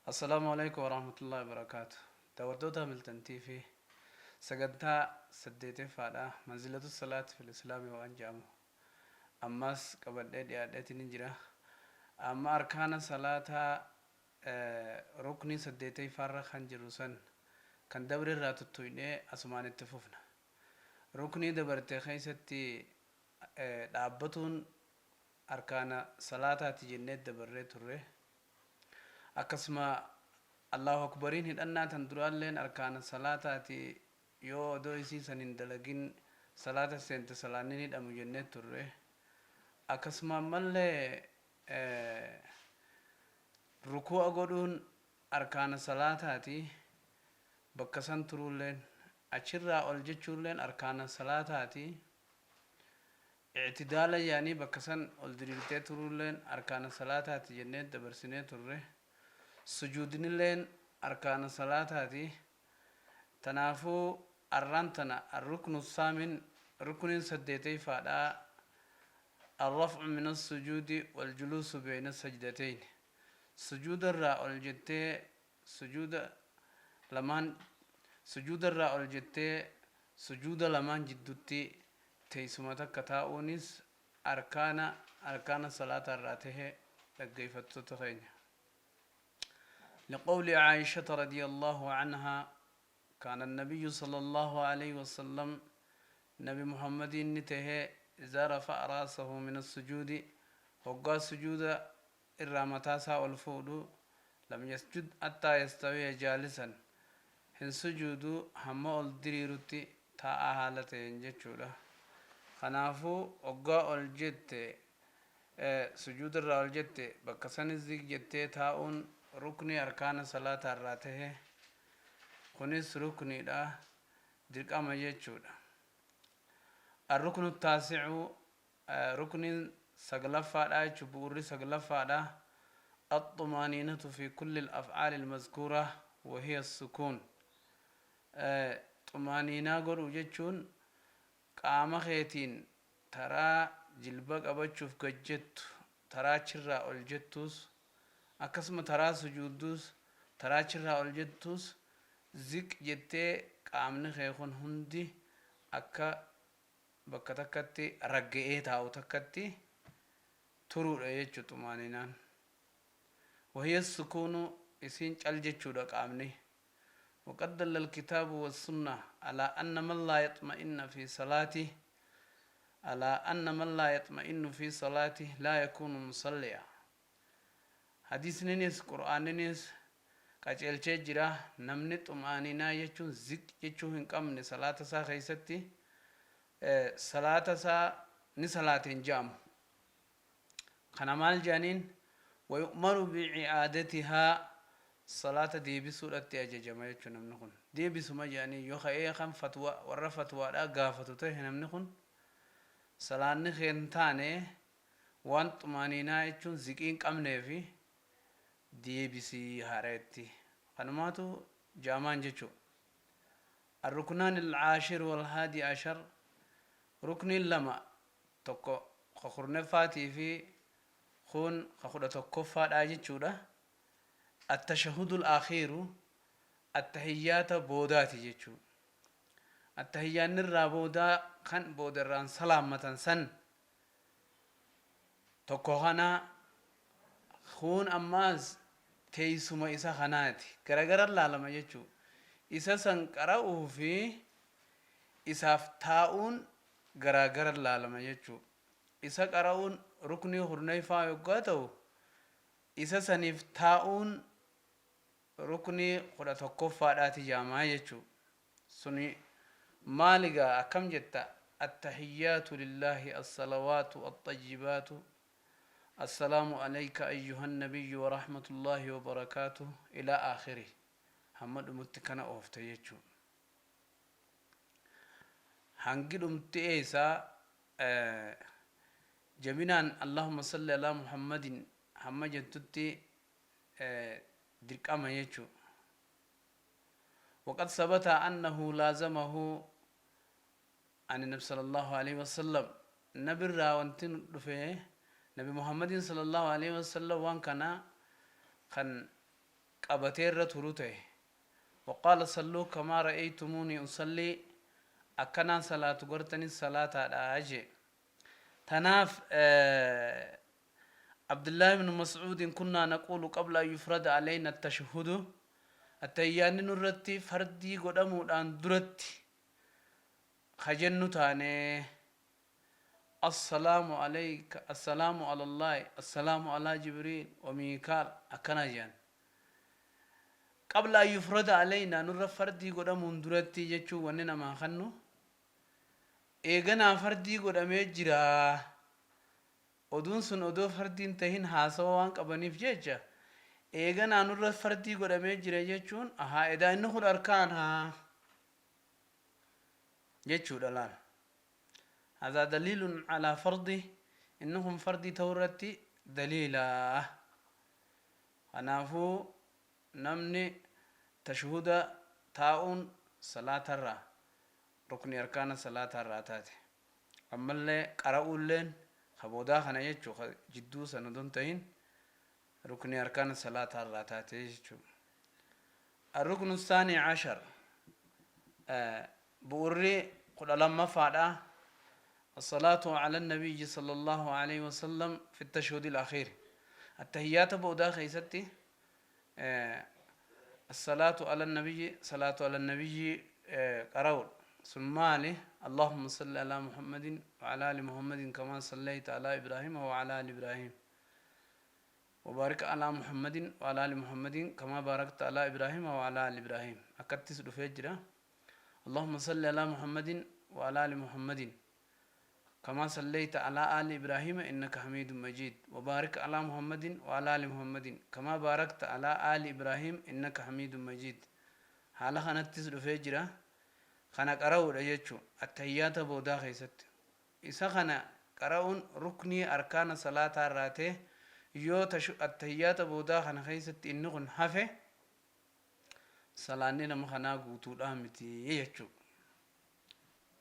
Assalaamu Aleeykum Warahmatullahi Wabarakaatuh Daawwattoota Hamilton TV sagantaa saddeeteffaadha Manzilatu Salaati fil Islaami waan jedhamu ammas qabadhee dhiyaadheetiin jira. Amma arkaana salaataa ruknii saddeeteyfaarra kan jirru san kan dabre irraa tuttuynee asumaan itti fufna. Ruknii dabarte keessatti dhaabbatuun arkaana salaataati jennee dabarree turre. Akkasuma Allaahu Akbariin hidhannaa tan duraalleen arkaana salaataati, yoo odoo isii san hin dalagin salaata seente salaanni hin hidhamu jennee turre. Akkasuma ammallee rukuu'a godhuun arkaana salaataati, bakka san turuulleen, achirraa ol jechuulleen arkaana salaataati. I'tidaala yaanii bakka san ol diriirtee turuulleen arkaana salaataati jennee dabarsinee turre. Sujuudnilleen arkaana salaataati. Tanaafuu arraan tana arruknu saamin rukniin saddeeteyfaadhaa arraf'u mina sujuudi waljuluusu beyna sajdateyn. Sujuudarraa ol jettee sujuuda lamaan sujuudarraa ol jettee sujuuda lamaan jiddutti teeysuma takka taa'uunis arkaana arkaana salaataa irraa tahe dhaggeeyfattoota keenya. لقول عائشة رضي الله عنها كان النبي صلى الله عليه وسلم نبي محمد نته إذا رفع رأسه من السجود هقا سجود irraa mataa isaa ol fuudhu lam yasjud hattaa yastawiya jaalisan hin sujuudu hamma ol diriirutti taa'aa haala ta'een jechuudha. Kanaafuu hoggaa ol jette sujuuda irraa ol jette bakka sanis ziq jettee taa'uun ruknii arkaana salaataa irraa tahe kunis rukniidha dirqama jechuudha. Arruknu taasi'u Rukniin saglaffaadhaa jechuun bu'uurri saglaffaadhaa Axxumaaniinatu fi kulli al-af'aali al-mazkuura wa hiya as-sukuun. Xumaaniinaa godhuu jechuun qaama keetiin taraa jilba qabachuuf gad jettu, taraa achirraa ol jettuus, akkasuma taraa sujuudduus, taraa achirraa ol jettuus ziq jettee qaamni kee kun hundi akka bakka takkatti ragga'ee taa'u takkatti turuudha jechu xumaaninaan. Wahiya sukuunu isiin cal jechuudha qaamni. Waqad dalla alkitaabu wassunnah alaa anna man laa yaxma'inna fi salaatih alaa anna man laa yaxma'innu fi salaatih laa yakuunu musalliya. Hadiisninis Qur'aanninis qaceelchee jira, namni xum'aaninaa jechuun ziq jechuu hin qabne salaata isaa keessatti salaata isaa ni salaate hin je'amu. Kana maal je'aniin? Wayu'maru bi'i'aadatihaa salaata deebisuudhatti ajajama jechuudha namni kun. Deebisuma je'anii yoo ka'ee kan fatwa warra fatwaadhaa gaafatu tahe namni kun salaanni kee hin taane waan xumaaniinaa jechuun ziqii hin qabneefi deebisi haareetti. Kanumaatu jaamaan jechu. Arruknaani al-caashir wal-haadi ashar Rukniin lama tokko ka kurneffaatii fi kuun ka 11ffaadhaa jechuudha. Attashahhudul aakhiiru attahiyyaata boodaati jechuu. Attahiyyaanni irraa boodaa kan booda irraan salaammatan san Tokko kana, kuun ammaas teessuma isa kanaati. Garagara laalama jechuu. Isa san qara'uu fi isaaf taa'uun garaagara laalama jechuu. Isa qara'uun ruknii kurnayfaa yoggaa ta'u, isa saniif taa'uun ruknii 11ffaadhaati jaamaa jechuu. Suni maali gaa akkam jetta Attahiyyaatu lillaahi Assalawaatu Axxayyibaatu Assalaamu alayka ayyuhan nabiyyu warahmatullaahi wabarakaatuh ilaa aakhirih hamma dhumutti kana oofta jechuu. Hangi dhumti eeysa jabinaan Allahumma salli alaa Muhammadin hamma jettutti dirqama jechuu. Waqad sabata annahu laazamahu ani nabi sallallahu aleyhi wasallam nabirraa wanti nu dhufe nabi muhammadiin sallallahu aleyhi wasallam waan kana kan Qabatee irra turu ta'e. Waqaala salluu kamaa ra'aytumuunii usallii, akkanaan salaatu gartanis salaataadha jee. Tanaaf Abdullaahi ibnu Mas'uudin kunnaa naquulu qabla an yufrada alayna attashahhudu, attahiyyaanni nurratti fardii godhamuudhaan duratti ka jennu taane, Assalaamu alayka, assalaamu alallaahi, assalaamu alaa Jibriil wa Miikaal, akkana je'an. Qabla an yufrada alaynaa, nurra fardii godhamuun duratti jechuun wanni namaa kannu, eeganaa fardii godhamee jira. Oduun sun odoo fardii hin tahin haasawa waan qabaniif jecha, eeganaa nurra fardii godhamee jira jechuun, ahaa edaa inni kun arkaana jechuudha laal. Haadhaa daliilun alaa fardih, inni kun fardii ta'uu irratti daliila. Kanaafuu namni tashhuda taa'uun salaatarraa ruknii arkaana salaataarraa taate. Ammallee qara'uulleen ka boodaa kana jechuu ka jidduu san odoo hin tahin ruknii arkaana salaataarraa taate jechuu. Arruknu saanii ashar, bu'urri 12ffaadha, Assalaatu ala nabiyyi sallallahu aleyhi wa sallam fi tashahhudil akhiir, attahiyyaata boodaa keessatti assalaatu ala nabiyyi, salaatu ala nabiyyi qara'uudha. Sun maali? Allahumma salli ala Muhammadin wa ala ali Muhammadin kama sallayta ala Ibraahiima wa ala ali Ibraahiim. Wabaarik alaa Muhammadin wa alaa aali Muhammadin kamaa baarakta alaa Ibraahiima wa alaa aali Ibraahiim. Akkattis dhufee jira. Allahumma salli alaa Muhammadin wa alaa aali Muhammadin kamaa sallayta alaa aali Ibraahiima innaka hamiidun majiid. Wabaarik alaa Muhammadin wa alaa aali Muhammadin kamaa baarakta alaa aali Ibraahiim innaka hamiidun majiid. Haala kanattis dhufee jira. Kana qara'uudha jechu attahiyyaata boodaa keessatti. Isa kana qara'uun ruknii arkaana salaataa irraa ta'e, yoo attahiyyaata boodaa kana keessatti inni kun hafe salaanni nama kanaa guutuudhaa miti jechuu.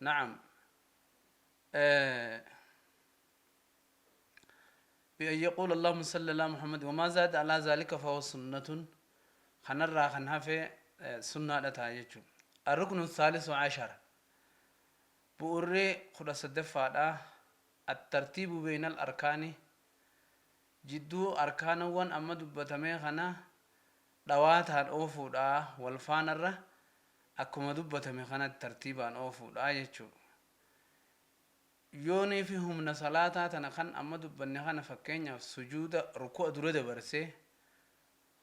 Na'am. Bi an yaquula Allahumma salli alaa Muhammad wamaa zaada alaa zaalika fahuwa sunnatun, kanarraa kan hafe sunnaadha ta'a jechuu. Arruknu saalisu ashar, Bu'urri 13ffaadha, Attartiibu beynal arkaani, jidduu arkaanawwan amma dubbatamee kana dhawaataan oofuudha, wal faanarra akkuma dubbatame kanatti tartiibaan oofuudha jechuu. Yooniifi humna salaataa tana kan amma dubbanne kana, fakkeenyaaf sujuuda ruku'a dura dabarsee,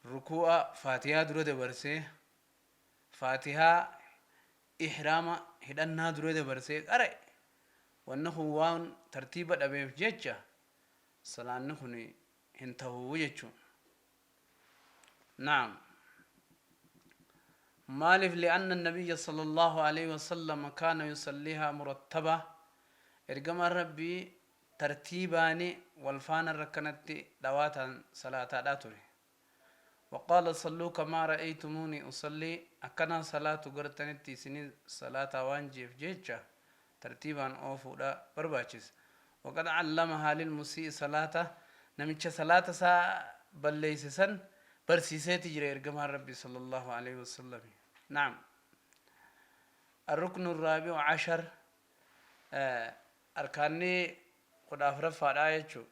ruku'a faatihaa dura dabarsee, faatihaa ihraama hidhannaa dura dabarsee qara'e, wanni kun waan tartiiba dhabeef jecha salaanni kuni hin tahu jechu. Na'am. Maaliif? Li'anna nabiyya sallallahu aleyhi wasallam kaana yusalliihaa murattaba, ergamaan Rabbii tartiibaani wal faanarra akkanatti dhawaataan salaataadhaa ture. Waqaala salluu kamaa ra'aytumuunii usallii, akkanaan salaatu gartanitti isinis salaataa waan je'eef jecha tartiibaan oofuudha barbaachisa. Waqad callamahaa lilmusii'i salaata, namicha salaata isaa balleeyse san barsiiseeti jira ergamaan Rabbii sallallaahu aleyhi wasallami. Na'am. Arruknu arraabi'u ashar, arkaanni 14ffaadha jechuu.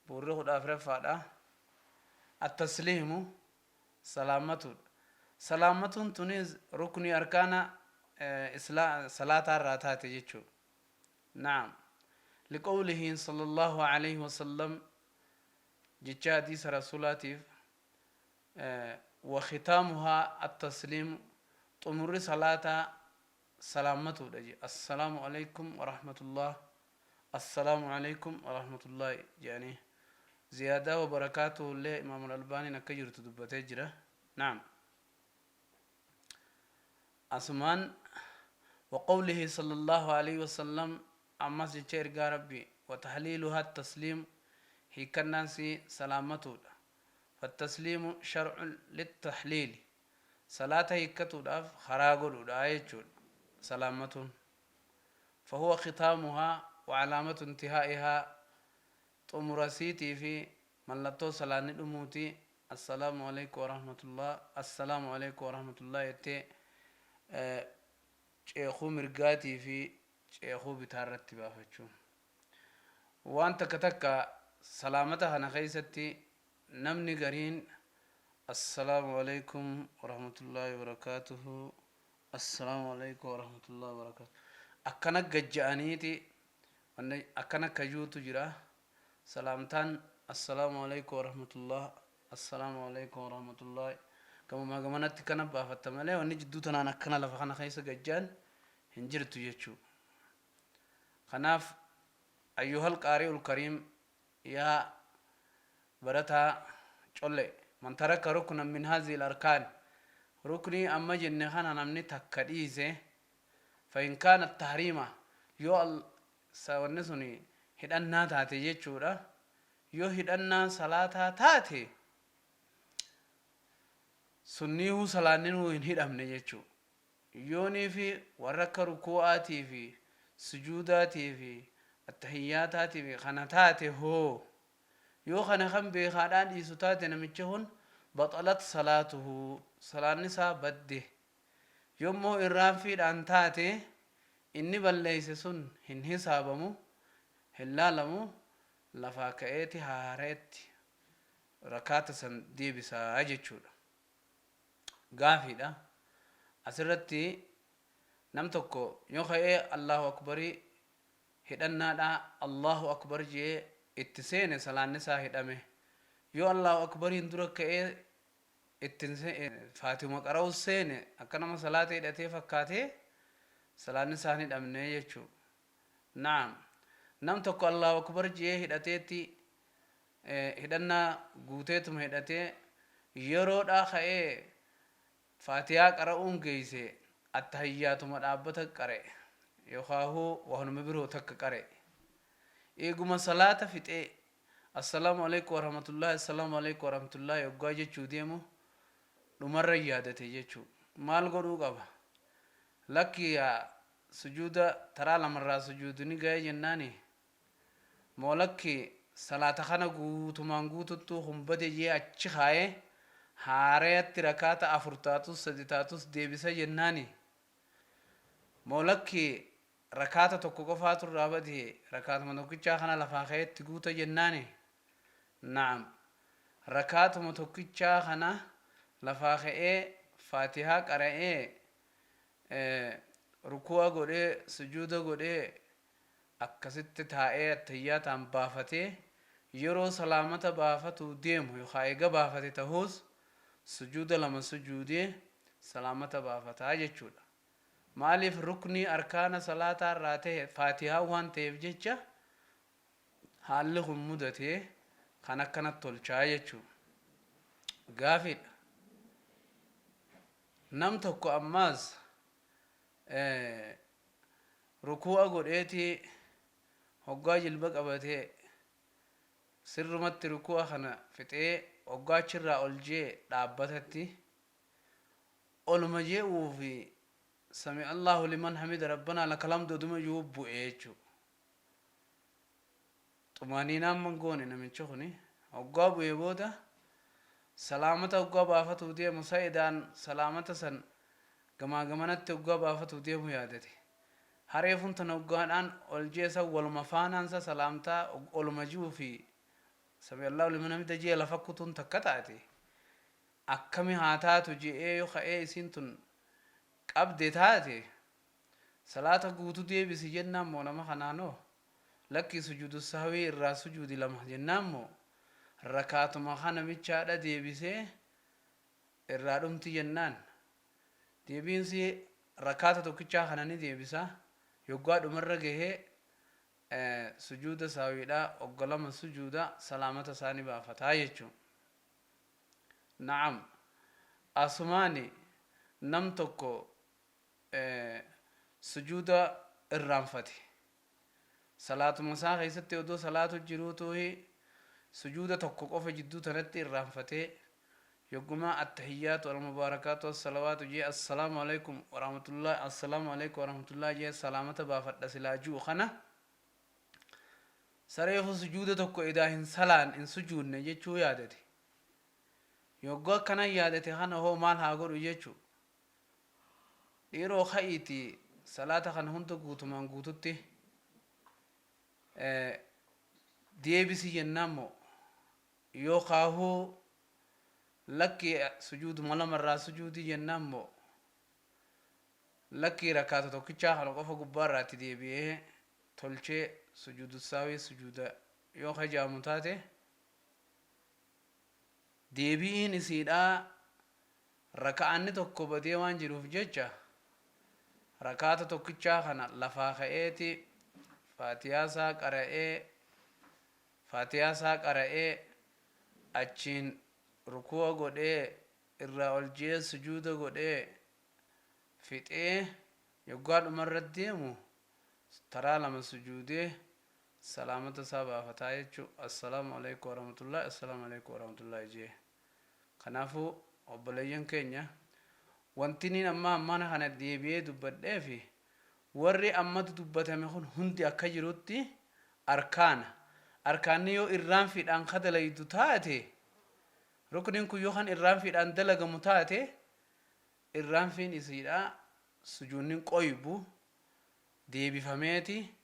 Bu'urri 14ffaadha. Attasliimu, salaammatuudha. Salaammatuun tunis ruknii arkaana salaataa irraa taate jechuudha. Na'am. Liqawlihi sallallahu alayhi wa sallam, jecha hadiisa Rasuulaatiif, wa khitaamuhaa attasliimu, xumurri salaataa salaammatuudha jedhe. Assalaamu alaykum wa rahmatullah, Assalaamu Aleykum Warahmatullaahi jedhanii ziyaadaa wabarakaatuhu illee Imaamul Albaaniin akka jirtu dubbatee jira. Na'am. Asumaan waqawlihi sallallahu aleyhi wasallam, ammas jecha ergaa Rabbii, watahliiluhaa tasliimu, hiikkannaan sii salaammatuudha. Fattasliimu shar'un littahliili, salaata hiikkatuudhaaf karaa godhuudha jechuudha salaammatuun. Fahuwa khitaamuhaa wa calaamatu intihaa'ihaa, xumura isiitii fi mallattoo salaanni dhumuuti. Assalaamu aleykum warahmatullah, assalaamu aleykum warahmatullah jettee ceekuu mirgaatii fi ceekuu bitaa irratti baafachuun. Waan takka takka salaamata kana keessatti namni gariin assalaamu aleykum warahmatullahi wabarakaatuhu, assalaamu aleykum warahmatullahi wabarakaatuhu akkana gajja'aniiti akkana kajuutu jira. Salaamtaan assalaamu aleykum warahmatullah, assalaamu aleykum warahmatullahi gamumaa gamanatti kana baafatta malee wanni jidduu tanaan akkana lafa kana keessa gajjaan hin jirtu jechuu. Kanaaf ayyuhal qaari'ul kariim, yaa barataa colle, man taraka ruknan min haazihil arkaan, ruknii amma jenne kana namni takka dhiise, fa in kaana tahriima, yoo wanni sun hidhannaa taate jechuudha, yoo hidhannaa salaataa taate sunniihuu salaanninuu hin hidhamne jechuu. Yoonii fi warra akka rukuu'aatii fi sujuudaatii fi attahiyyaataatii fi kana taate hoo, yoo kana kan beekaadhaan dhiisu taate, namichi kun baxalat salaatuhu, salaanni isaa badde. Yommuu irraanfiidhaan taate inni balleeyse sun hin hisaabamu, hin laalamu, lafaa ka'eeti haareetti rakaata san deebisaa jechuudha. Gaafiidha. Asirratti nam tokko yoo ka'ee Allahu akbarii hidhannaadha Allahu akbar jee itti seene, salaanni isaa hidhame. Yoo Allahu akbariin dura ka'ee ittiin faatima qara'u seene, akka nama salaata hidhatee fakkaatee, salaanni isaa hin hidhamne jechuu. Naam, nam tokko Allahu akbar jee hidhateetti, hidhannaa guuteetuma hidhatee, yeroodhaa ka'ee faatiyaa qara'uun geeyse, attahiyyaatuma dhaabbata qare yookaahuu waanuma biroo takka qare, eeguma salaata fixee assalaamu alaikum warahmatullahi, assalaamu alaikum warahmatullahi yoggaa jechuu deemu dhumarra yaadate jechuu, maal godhuu qaba? Lakki, sujuuda taraa lamarraa sujuudu ni ga'e jennaani moo, lakki, salaata kana guutumaan guututtuu humbate jee achi kaayee haarayatti rakaata afur taatus sadi taatus deebisa jennaani moo, lakki, rakaata tokko qofaatu irraa bade, rakaatuma tokkichaa kana lafaa ka'etti guuta jennaani? Na'am, rakaatuma tokkichaa kana lafaa ka'ee faatihaa qara'ee, ruku'a godhee, sujuuda godhee, akkasitti taa'ee attahiyyaataan baafatee, yeroo salaamata baafatu deemu yookaan eega baafate ta'us sujuuda lama sujuudee salaamata baafataa jechuudha. Maaliif? Ruknii arkaana salaataa irraa ta'e faatihaa waan ta'eef jecha haalli kun mudatee kan akkanatti tolchaa jechuudha. Gaafiidha. Nam tokko ammaas rukuu'a godheeti hoggaa jilba qabatee sirrumatti rukuu'a kana fixee, hoggaa achirraa ol jee dhaabbatatti oluma je'uu fi sami Allahu liman hamida, rabbanaa lakal hamdu oduma jiru bu'ee jechuudha. Xumaaniinaan man goone namichi kuni. Hoggaa bu'ee booda salaamata hoggaa baafatuu deemu, sa'idaan salaamata san gamaa gamanatti hoggaa baafatuu deemu yaadate. Hareefun tan hoggaadhaan ol jeesa waluma faanaansa salaamtaa oluma ji'uu fi sami Allahu liman hamida jee lafa kutuun takka taate. Akkami haa taatu je'ee yoo ka'ee isiin tun qabde taate, salaata guutu deebisi jennaan moo, nama kanaanoo lakkii sujuudu sahwii irraa sujuudi lama jennaan moo, rakaatuma kana michaadha deebisee irraa dhumti jennaan? Deebiinsi rakaata tokkichaa kana ni deebisa, yoggaa dhumarra gahee sujuuda sahwiidha ogga lama sujuuda, salaamata isaa ni baafataa jechuun. Na'am, asumaani nam tokko sujuuda irraanfate. Salaatuma isaa keessatti odoo salaatu jiruutuhi sujuuda tokko qofa jidduu tanatti irraanfatee, yogguma attahiyyaatu almubaarakaatu assalawaatu jee, assalaamu alaikum warahmatullahi, assalaamu alaikum warahmatullahi jee salaamata baafadha silaa ji'u kana, sareefu sujuuda tokko edaa hin salaan hin sujuudne jechuu yaadate. Yogguu akkana yaadate kana hoo maal haa godhu jechuu? Dhiiroo, ka'iiti salaata kana hunda guutumaan guututti deebisi jennaan moo, yookaahuu lakkii sujuuduma lamarraa sujuudii jennaan moo, lakkii rakkaata tokkichaa kana qofa gubbaarraatti deebi'ee tolchee sujuudu saawii sujuuda yoo kajaamu taate, deebi'iin isiidhaa raka'anni tokko badee waan jiruuf jecha, rakaata tokkichaa kana lafaa ka'eeti faatiyaasaa qara'ee, achiin ruku'a godhee, irraa ol jee sujuuda godhee fixee, yoggaa dhumarra deemu taraa lama sujuudee salaamata isaa baafataa jechuu. Assalaamu alaikum warahmatullahi, assalaamu alaikum warahmatullahi jee. Kanaafuu obboleeyyan keenya, wanti niin amma ammana kana deebi'ee dubbadhee fi warri ammatu dubbatame kun hundi akka jirutti arkaana. Arkaanni yoo irraanfiidhaan ka dalaydu taate, rukniin kun yoo kan irraanfiidhaan dalagamu taate, irraanfiin isiidha sujuunnin qoybu deebifameeti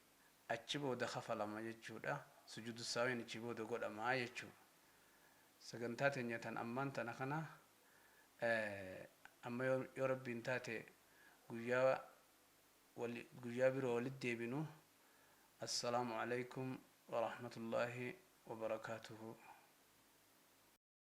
achi booda kafalama jechuudha. Sujuudu saawiin achi booda godhamaa jechuudha. Sagantaa teenya tan ammaan tana kana amma yoo Rabbiin taate guyyaa biroo walitti deebinu. Assalaamu alaikum warahmatullaahi wabarakaatuhu.